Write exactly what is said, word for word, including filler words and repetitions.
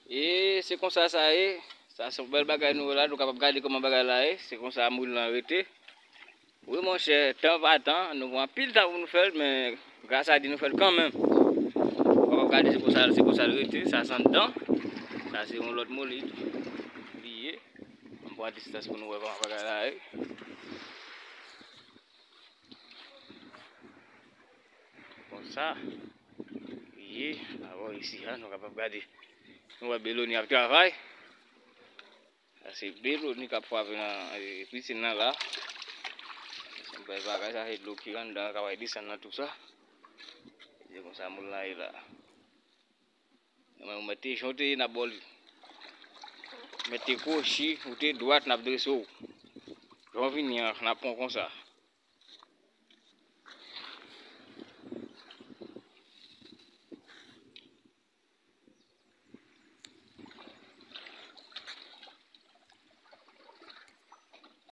E se konsa sa ye. Sa se yon bèl bagay nou wè la. Nou kapab gade kòman bagay la ye. Se konsa moul lan rete. Wi, monchè, tan pa tan, nou pran anpil tan pou nou fè l, men gras a Dye nou fè l kanmenm. Ou kapab gade se konsa, se konsa l rete, sa se anndan. Sa se yon lòt moul li ye. Ann pran distans pou nou wè kòman bagay la ye. Konsa li ye, abò isi a, nou kapab gade. Nou wè Beloni ap travay. Sa se Beloni k ap frape nan, e, pisin nan la. Se yon bèl bagay, sa se dlo ki anndan, k ap al desann nan tou sa. Se konsa moul lan ye la. Ou mèt te jan w te ye, n ap ba w li. Ou mèt te kwochi, ou te dwat, n ap drese w. Jan w vini an, n ap pran w konsa.